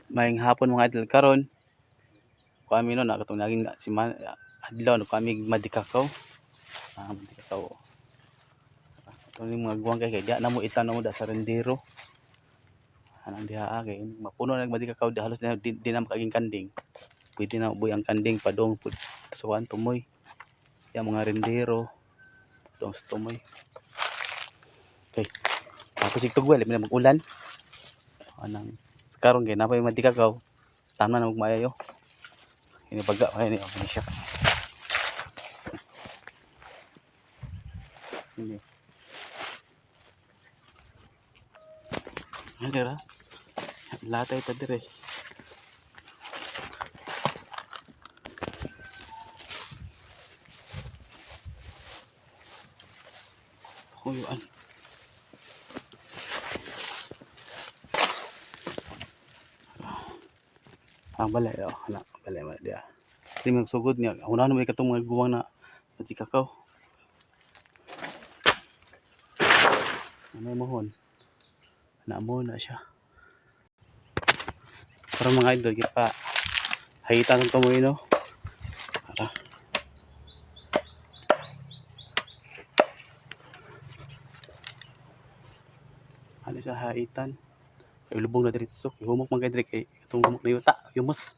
Maayong hapon, mga idol. Karon kami no na katong naging si man, adlaw no kami madikakaw. Ah, madikakaw. Katong yung mga guwang kay diha na mo itanong da sa rendero. Anang diha ah, kay mapuno na madikakaw di halos na di na makaaging kanding. Pwede na uboy ang kanding padong pud sa tumoy. Yang mga rendero padong sa tumoy. Okay. Tapos igtugwel, labi na mag-ulan. Anang karon kay napay madikakaw. Tama na magmaayo. Ini baga pa ini okay siya. Ini. Ano ra? Latay ta dire. Huyuan. Ang balay oh, ana balay man dia. Di magsugod niya. Una na may katong mga guwang na madikakaw. Ano mohon? Na mo na siya. Pero mga idol, kita hayitan ng tumoy no. Tara. Ano sa haitan? Kay lubong na diretso. Kay humok man kay dire kay itong humok na yuta. Yumos.